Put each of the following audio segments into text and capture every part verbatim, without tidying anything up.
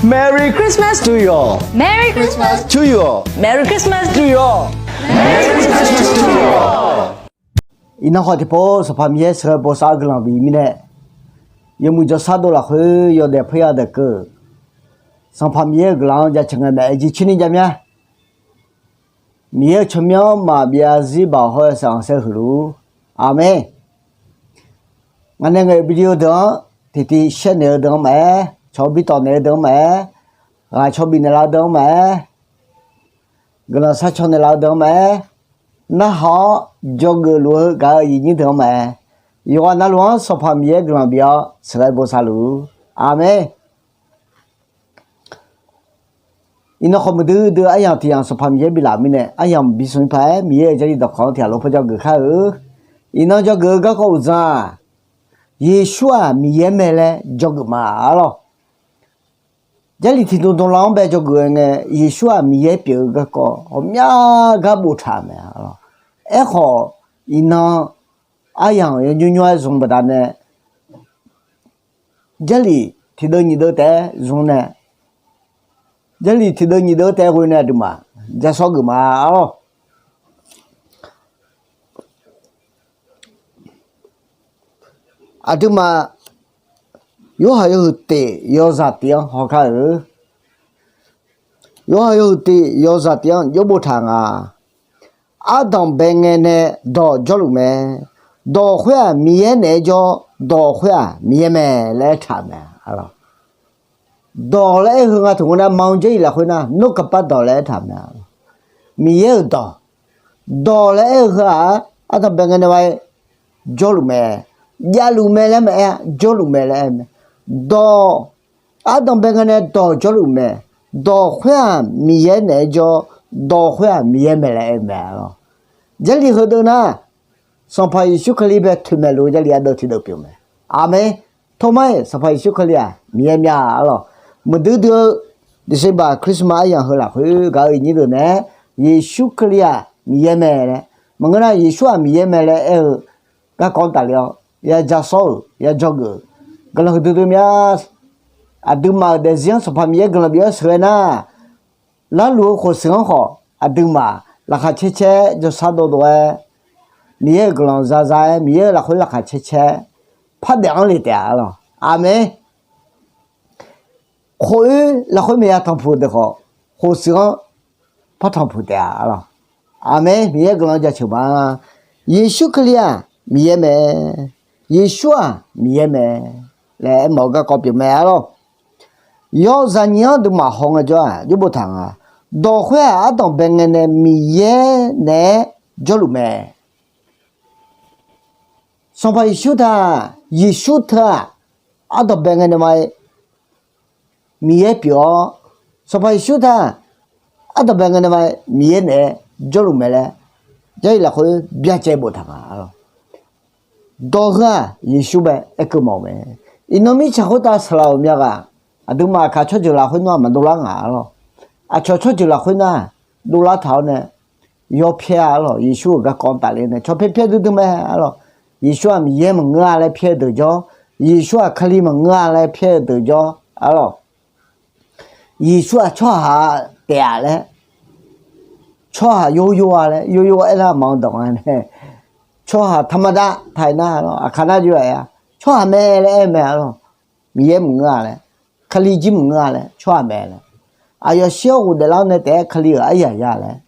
Merry Christmas to you all. Merry Christmas to you all. Merry Christmas to you all. Merry Christmas to you all. Iqnan khawf tiqpov Sanqpaq Miqyaer sheuqghae bosav-eu guiqlanq bif mirnae, yawmuiq jawrshar dov lafkhoer yawdaef paerya daeq keuv-euq Sanqpaq Miqyaer-euq guiqlanq-anr jaceuq ngae maeq-aer jircoer ni jav mya. Miqyaer-euq tsawrmyanr maqbyav zarzir baoq hawr-eu saeqanq saer huiq luf-ur. Aqmeq. Ngaq nae ngaeq-euq video deuq-anr tiqtiv shaer naeq-eu deuq-anr maqaer, cawq bitawf naeq-eu deuq-anr maqaer, ghaq caw bif naeqlaf-eu deuq-anr maqaer, guiqlanq sharcaw naeqlaf-eu deuq-anr maqaer, narhaq-awr dzawgeuf luf-eu gaq-eu aqyuif nyir deuq-anr maqaer, yawqghaq navluf-anr Sanqpaq Miqyaer guiqlanq bif-awr sheuqghae bosav luf-ur. Aqmeq. Iqnan khawf muiqdui dui aryamq tiq yamq Sanqpaq Miqyaer biflaf mirnae, aryamq bismr paq-aer Miqyaer-euq Jarlif dawqkawq-anr tiq ghaq lof par dzawgeuf kar-eu. Iqnan dzawgeuf-eu garkawv uqdzan-aq, Yeqsur-aq Miqyaer mae laer dzawgeuf ma arlawr. Jarlif tiqdmq dmqlar-anr bae dzawgeuf-eu ngae, Yeqsur-aq Miqyaer pyeuf-eu garkawv ghawqmya gar boftaq mae arlawr. Aerkhawf, iqnan aryamq yawnymr nymr-aer zmq baqdanae, Jarlif tiqdeuv nyiq deuv taef-aer zmq nae, Jarlif tiqdeuv nyiq deuv taef-aer ghoe nae aqduimaf ja sawr geuf ma arlawr. Aqduimaf, Yorhaq yawhuiq tif yawzaq tif-anr hawkar-eu. Yorhaq yawhuiq tif yawzaq tif-anr jawr boftaq nga. Ardanqbae ngae nae Dawq jawrluf mae. Dawq khoer-aq Miqyaer naeq-aer jawr, Dawq khoer-aq Miqyaer mae laer aertaq mae. Dawq laer aer-eu heu nga taq ngeur nar, ma-eu Jarlif lafkhoer nar, nor kaqpar dawq laer aertaq mae. Miqyaer-euq dawq. Dawq laer aer-eu heu-aq, ardanqbae ngae nae ma-aer jawrluf mae. Javluf mae laer maqaer, jawrluf mae laer aer mae. Dawq, ardanqbae ngae nae Dawq jawrluf mae. Dawq khoer-aq Miqyaer naeq-aer jawr, Dawq khoer-aq Miqyaer mae laer aer mae arlawr. Jarlif heudeuv nar, Sanqpaq Yeqsur Kali bae toeqmaeq luf-eu Jarlif ardeuv tiqdeuv pyeuf mae. Aqmeq. Tormar-iq Sanqpaq Yeqsur Kali-aq Miqyaer mya arlawr. Muiqdui dui-eu December Christmas aryamq heu lafkhoer gaq-eu iqnyir deuq naeq-aer, Yeqsur Kali-aq Miqyaer mae laer, maqngeur nar Yeqsur-aq Miqyaer mae laer aer-eu garkawv-anr tafler-awr ya ja sawr-euq, ya dzawgeuf-euq guiqlanq huiqdui dui mya. Aqduimaf-euq daefzir-anr Sanqpaq Miqyaer guiqlanq bif-awr sheuqghae nar, larluf-eu khof seuq-anr khawf aqduimaf laqkhaq caer caer jawrshar dovdov-aer, Miqyaer-euq guiqlanq zaza-aer, Miqyaer-euq lafkhoer laqkhaq caer caer par daef-anr le taef-a arlawr. Aqmeq. Khof-oer lafkhoer maqya tanqpuq deuq khawf, khof seuq-anr par tanqpuq taef-a arlawr. Aqmeq. Miqyaer guiqlanq jaceuq ma. Yeqsur Kali-aq Miqyaer mae. Yeqsur-aq Miqyaer mae laer aermawf-eu garkawv pyeuf mae arlawr. Yawzaq nyiq-anr aqduimaf haw ngaejawr-aq jawr boftaq nga. Dawq khoer-aq ardanqbae ngae nae Miqyaer naeq-aer jawrluf mae. Sanqpaq Yeqsur taq, Yeqsur teu-aq ardanqbae ngae nae ma-aer Miqyaer pyeuf-awr, Sanqpaq Yeqsur taq ardanqbae ngae nae ma-aer Miqyaer naeq-aer jawrluf mae laer Jarlif lafkhoer byacaevni boftaq nga arlawr. Dawq heu-aq Yeqsur bae aerkeuv mawf-eu mae. Iqnan mirtsaq khoertav saqlaq-euq myav ghaq, aqduimaf aqkaq tsawrjeuq lafkhoer nar-aq maqdov lar nga arlawr. Aqcawq tsawrjeuq lafkhoer nar-aq dovlar taq-awr nae yawpyaer-a arlawr. Yeqsur-euq garkawv-anr tafler nae caw pyaer pyaer duidui mae arlawr. Yeqsur-aq Miqyaer maqngeur-a laer pyaer-eu deuq jawr, Yeqsur-aq Kali maqngeur-a laer pyaer-eu deuq jawr arlawr. Yeqsur-aq tsawrhaq taef-a laer, tsawrhaq yawr yawr-a laer, yawr yawr aerlar maqanr dawq nga nae, tsawrhaq taqmaqdav taq-aer nar arlawr, aqkaq nar jov-aer-a, tsawrhaq mae laer aer mae arlawr. Miqyaer maqngeur-a laer, Kali jir maqngeur-a laer, tsawrhaq mae laer, aqyawf shir-awr ghofdaef lar-awr nae taef-aer Kali-euq aryaq ya laer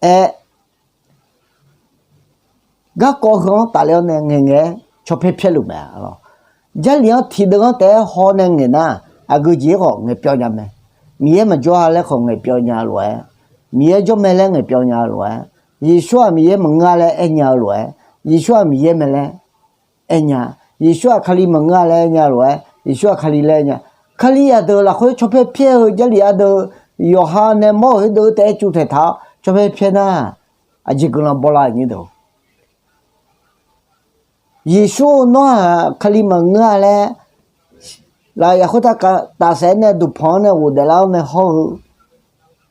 aer, garkawv heu-anr tafler-awr nae ngaeqngaeq-aer caw pyaer pyaer luf mae arlawr. Jarlif-anr tiqdeuv-anr taef-aer haw nae ngaeq nar, aqgeu jeq-aer khawf ngaeqpyawv nya mae. Miqyaer maqjawr-a laer khawf ngaeqpyawv nya lof-aer, Miqyaer jawr mae laer ngaeqpyawv nya lof-aer, Yeqsur-aq Miqyaer maqngeur-a laer aer nya-eu lof-aer, Yeqsur-aq Miqyaer mae laer aer nya. Yeqsur-aq Kali maqngeur-a laer aer nya lof-aer, Yeqsur-aq Kali laer aer nya. Kali aqdeuq lafkhoer caw pyaer pyaer-eu Jarlif ardeuv yawqha nae mawr-euq khoerdeuv taef-aer cuvtaeq taq-awr caw pyaer pyaer nar, aqjeq guiqlanq bawlar-euq nyir deuq. Yeqsur-or, nawr-aq Kali maqngeur-a laer lafyaf khoertav tafsaef-aer nae duqpanq-anr nae ghofdaef lar-awr nae hawr-eu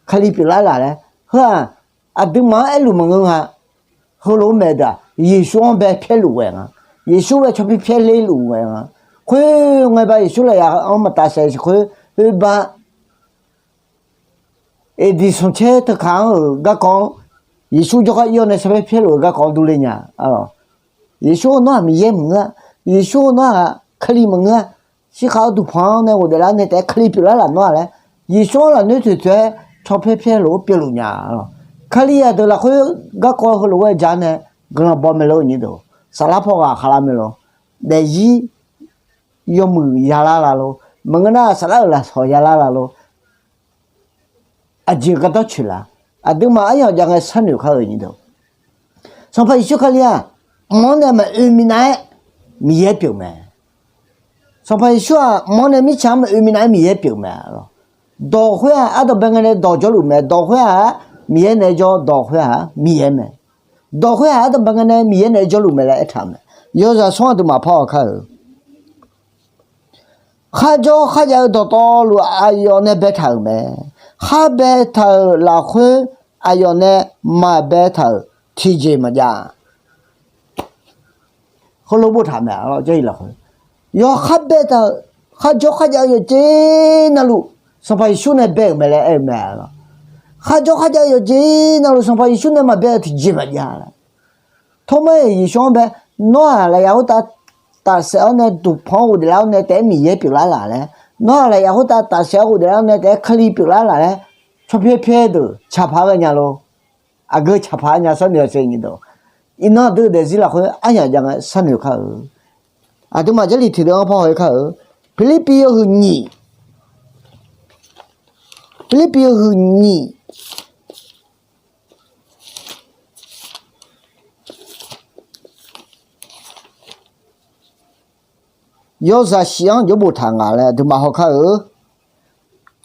Kali pyeuflar laf laer heu-aq, aqduimaf-anr aerluf maqngeur nga. Heulof-aer maeq deuq-aq Yeqsur-anr bae pyaerluf ghae nga. Yeqsur bae caw pyaer pyaer lerluf ghae nga. Khoerngae ba Yeqsur lafyaf-anr maqtafsaef siq khoer oerbar, eqdiq smq caer teukaq-anr-euq garkawv-anr, Yeqsur jawrgar ir-awr nae sarpaer pyaer luf-euq garkawv-anr durler nya. Yeqsur-eu nawr-aq Miqyaer maqngeur-a, Yeqsur-eu nawr-aq Kali maqngeur-a, shirkhav-eu duqpanq-anr nae ghofdaef lar nae taef-aer Kali pyeuflar laf nawr-aq laer, Yeqsur-anr lafnoer toeq toeq-aer caw pyaer pyaer lof-aer pyeuf luf nya. Kali aqdeuq lafkhoer garkawv heulof-aer ja nae guiqlanq baw maeq lor-eu nyir deuq, saflar paw ghaq khaqlar maeq lor, daefzir yawmuiq yalar la lor, maqngeur nar saflar-euq lafsawq yalar la lor. Aqjeq gardanr coeq la, aqduimaf aryamq jav ngae sharnoeq kar-eu nyir deuq, Sanqpaq Yeqsur Kali-aq, mq-anr nae maqoe minav-aer Miqyaer pyeuf mae. Sanqpaq Yeqsur-aq mq-anr nae mirtsaq-anr maqoe minav-aer Miqyaer pyeuf mae. Dawq khoer-aq ardanqbae ngae nae dawq jawrluf mae. Dawq khoer-aq Miqyaer naeq-aer jawr, dawq khoer-aq Miqyaer mae. Dawq khoer-aq ardanqbae ngae nae Miqyaer naeq-aer jawrluf mae laer aertaq-euq mae. Yawzaq smr aqduimaf par-awq kar-euq, kharjawr kharjav-eu dawqtawvluf aqyawf nae baetaq-euq mae. Khar baetaq-euq lafkhoer aqyawf nae maqbaetaq-euq tiqjeq maqjav. Heulof boftaq mae. Yawkhar baetaq-euq, kharjawr kharjav-eu yawqjeq navluf Sanqpaq Yeqsur nae bae-euq mae laer aer-eu mae. Kharjawr kharjav-eu yawqjeq navluf Sanqpaq Yeqsur nae maqbae-euq tiqjeq maqjav laer. Tormaer-iq Yeqsur-anr bae, nawr-aq lafyaq khoertav tafsaef-awr nae duqpanq-anr ghofdaef lar-awr nae taef-aer Miqyaer pyeuflar laf laer, nawr-aq lafyaq khoertav tafsaef-awr ghofdaef lar-awr nae taef-aer Kali pyeuflar laf laer, tsawrpyaer pyaer deuq tsaqpaq-aer ghae nya lor. Aqgeu tsaqpaq-aer nya sharnoeq-a sher nyir deuq, iqnan aqdui-eu daefzir lafkhoer aryamq jav ngae sharnoeq kar-eu. Aqduimaf Jarlif tiqdeuv-anr parhaw-aer kar-eu, Pirlirpiv yawhuiq nyiq, Pirlirpiv yawhuiq nyiq yawzaq shif-anr jawr boftaq nga laer aqduimaf haw kar-eu.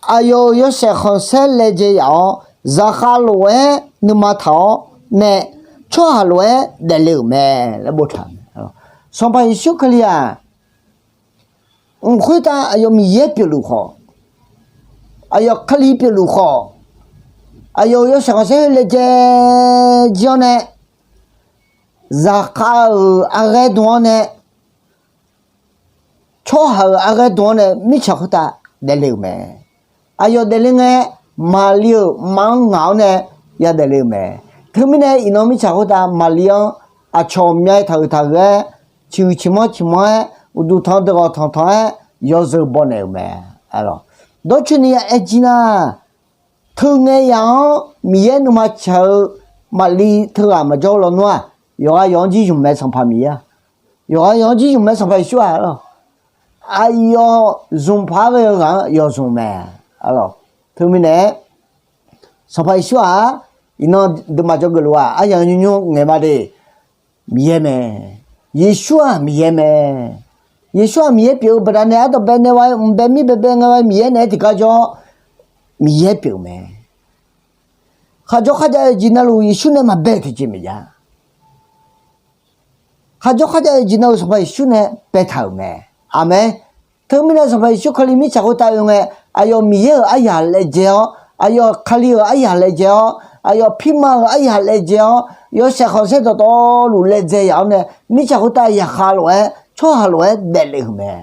Aqyawf-euq yawshaef khanqsaer laejae yaf-awr, zaqkhav lof-aer nuima taq-awr nae, tsawrhaq lof-aer daefle-euq mae laer boftaq-eu mae. Sanqpaq Yeqsur Kali-aq, mq khoertav aqyawf Miqyaer pyeufluf khawf, aqyawf Kali pyeufluf khawf, aqyawf-euq yawshaef khanqsaer laejae jir-awr nae, zaqkhav-euq arghaer dm-anr nae, tsawrhaq-euq arghaer dm-anr nae mirtsaq khoertav daefle-euq mae. Aqyawf daefle ngae, Maqli-euq mq-anr ngaq-awr nae yadaefle-euq mae. Teumirnae iqnan mirtsaq khoertav Maqli-anr aqcawq myav-aer taqhuiq taqhuiq-aer, ciqhuiq ciqmanr ciqmanr-aer, uqduq tanq deuq ghawq tanqtanq-aer yawzeu baw naeq-euq mae. Dawrcoeni ya aer jir nar, teu ngae yaf-anr Miqyaer nuima tsaq-eu Maqli teughaq maqjawr-eu lawnmr-aq, yawqghaq yawq-anr jir zmq mae Sanqpaq Miqyaer-aq. Yawqghaq yawq-anr jir zmq mae Sanqpaq Yeqsur-aq lawq. Aqyawf zmq paq-aer ghae-eu ghaq-anr yawf zmq mae. Teumirnae-aer Sanqpaq Yeqsur-aq, iqnan duqmaf dzawgeuf lof-aq aryaq nymr nymr ngaeq ma de. Miqyaer mae. Yeqsur-aq Miqyaer mae. Yeqsur-aq Miqyaer pyeuf-eu baqdanae ardanqbae nae wa-aer mqbae mir baebae ngae wa-aer Miqyaer naeq-aer tiqgar jawr-awr Miqyaer pyeuf-eu mae. Kharjawr kharjav-eu jeq navluf Yeqsur nae maqbae-euq tiqjeq maqjav. Kharjawr kharjav-eu jeq navluf Sanqpaq Yeqsur nae baetaq-euq mae. Aqmeq. Teumirnae Sanqpaq Yeqsur Kali mirtsaq khoertav oe ngae, aqyawf Miqyaer-euq aryaq laejae-awr, aqyawf Kali-euq aryaq laejae-awr, aqyawf pirma-euq aryaq laejae-awr, yawshaef khanqsaer dawqtawvluf laejae yaf-awr nae mirtsaq khoertav yaqkhav lof-aer tsawrhaq lof-aer daefle-euq mae.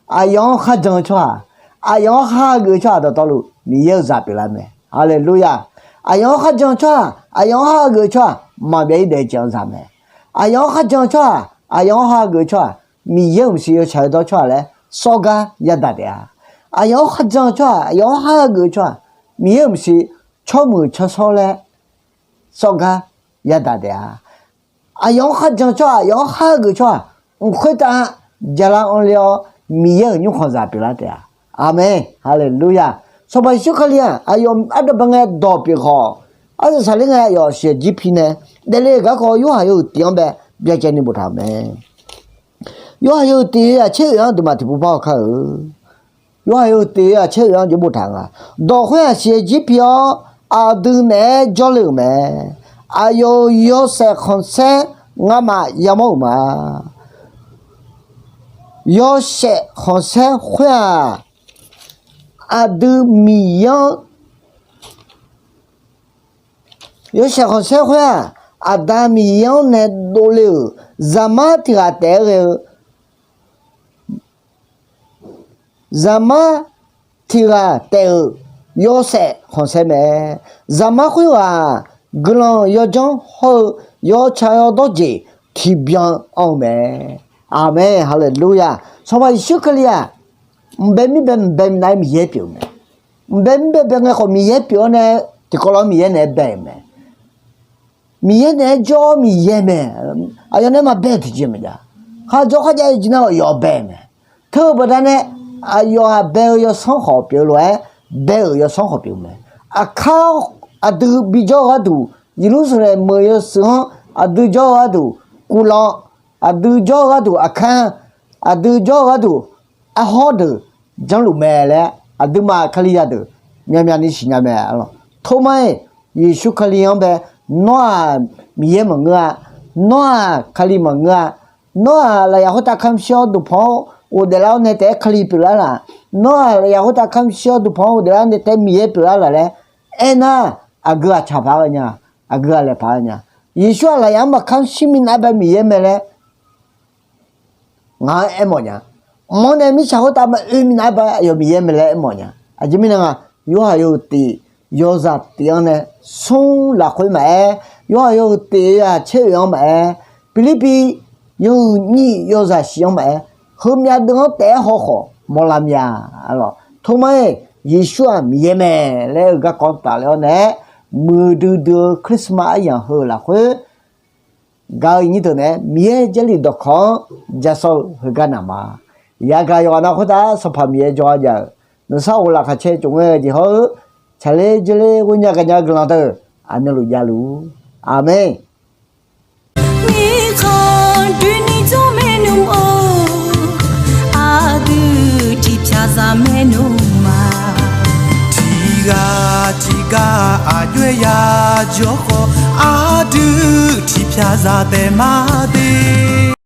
Aqyawf-anr kharjan-eu tsawrhaq, aqyawf-anr khargeuf-eu tsawrhaq dawqtawvluf Miqyaer-euq zaq pyeuflar mae. Haleluya! Aqyawf-anr kharjan-eu tsawrhaq, aqyawf-anr khargeuf-eu tsawrhaq maqbyav-ir daef-eu jeq-anr za mae. Aqyawf-anr kharjan-eu tsawrhaq, aqyawf-anr khargeuf-eu tsawrhaq, Miqyaer-euq mqsiq yawtsaq-eu dawr tsawrhaq laer sawrgar yadaq taef-a. Aqyawf-anr kharjan-eu tsawrhaq, aqyawf-anr khargeuf-eu tsawrhaq, Miqyaer-euq mqsiq tsawrmuiq tsawrshawr laer sawrgar yadaq taef-a. Aqyawf-anr kharjan-eu tsawrhaq, aqyawf-anr khargeuf-eu tsawrhaq, mq khoertav jala anrle-awr Miqyaer-euq nymrkhanqzaq pyeuflar taef-a. Aqmeq. Haleluya! Sanqpaq Yeqsur Kali-aq aqyawf ardanqbae ngae dawq pyeuf khawf, arsaq saqler ngae aqyawf siqyaq jir pi nae daefle-eu garkawv Yorhaq yawhuiq tiq-anr bae byacaevni boftaq-euq mae. Yorhaq yawhuiq tiq yawzaq caer oeq-anr duqmaf tiqpov par haw kar-eu. Yorhaq yawhuiq tiq yawzaq caer oeq-anr jawr boftaq nga. Dawq khoer-aq siqyaq jir pi-awr aqdui naeq-aer jawrle-euq mae. Aqyawf-euq yawshaef khanqsaer ngamaf yamawr-euq ma. Yawshaef khanqsaer khoer-aq, aqdui Miqyaer-anr, yawshaef khanqsaer khoer-aq, Aqda Miqyaer-anr nae dovle-euq zaqmar tiq ghaq taef-aer ghae-eu zaqmar tiq ghaq taef-euq yawshaef khanqsaer mae. Zaqmar khoerghaq-aq, guiqlanq yawdzanr hawr-eu yawtsaq yawdawr jeq tiqbyan anr-eu mae. Aqmeq, haleluya. Sanqpaq Yeqsur Kali-aq, mqbae mirbae mqbae minav-aer Miqyaer pyeuf-eu mae. Mqbae mirbae bae ngae khawf Miqyaer pyeuf-awr nae, tiqkawv lof-aer Miqyaer naeq-aer bae-euq mae. Miqyaer naeq-aer jawr-awr Miqyaer mae. Aqyawf nae maqbae-euq tiqjeq maqjav. Kharjawr kharjav-eu jeq nar-aq yawf bae mae. Teu-eu baqdanae, aqyawf-aq bae-eu yawsanr khawf pyeuf-eu lof-aer, bae-euq yawsanr khawf pyeuf-eu mae. Aqkar aqdui bijawr-eu gharduq, Yeqlursaqlaeq meuq yawshuif-anr aqdui jawr-eu gharduq, kuvlanq aqdui jawr-eu gharduq, aqkar aqdui jawr-eu gharduq, arhawr deuq janrluf mae laer aqduimaf Kalizaq deuq myavmyavni siqnya mae. Tomar-iq Yeqsur Kali-anr bae, nawr-aq Miqyaer maqngeur-a, nawr-aq Kali maqngeur-a, nawr-aq lafyaq khoertav kamq shir-awr duqpanq-anr ghofdaef lar-awr nae taef-aer Kali pyeuflar laf, nawr-aq lafyaq khoertav kamq shir-awr duqpanq-anr ghofdaef lar-awr nae taef-aer Miqyaer pyeuflar laf laer aernar, aqgeu aqtsaq paq-aer ghae nya, aqgeu aqlaeq paq-aer ghae nya. Yeqsur-aq lafyaq-anr maqkamq shir minav-aer bae Miqyaer mae laer ngaq-anr aermawf nya. Mq-anr nae mirtsaq khoertav maqoe minav-aer bae aqyawf Miqyaer mae laer aermawf nya. Aqjeq mirnae nga, yorhaq yawhuiq tif, yawzaq tif-anr nae smr lafkhoer maqaer, yorhaq yawhuiq tif yawzaq caer oeq-anr maqaer, Pirlirpiv yawhuiq nyiq yawzaq shif-anr maqaer, heumyav deuv-anr taef-aer haw khawf mawrlar mya. Tomar-iq Yeqsur-aq Miqyaer mae laer-eu garkawv tafler-awr nae, muiqdui dui-eu Christmas aryamq heu lafkhoer gaq-eu nyir deuq naeq-aer Miqyaer Jarlif dawqkawq-anr jasawr-eu heugar naq ma. Yagaq yawqghaq nav khoertav Sanqpaq Miqyaer jawrgar jav-euq nuisar ghoflaf khaqcae tsofngae-eu jeq hawr-eu, tsaqler dzoerler ghoernya gaqnya-eu guiqlanq deuq aqmyanluf javluf-ur. Aqmeq. Mirkhanq doeni jawr maernmr-or, aqdui tiqpyaq zaq maernmr ma. Tiqghaq tiqghaq aqjox-aer yajawr khawf, aqdui tiqpyaq zaq taef ma de.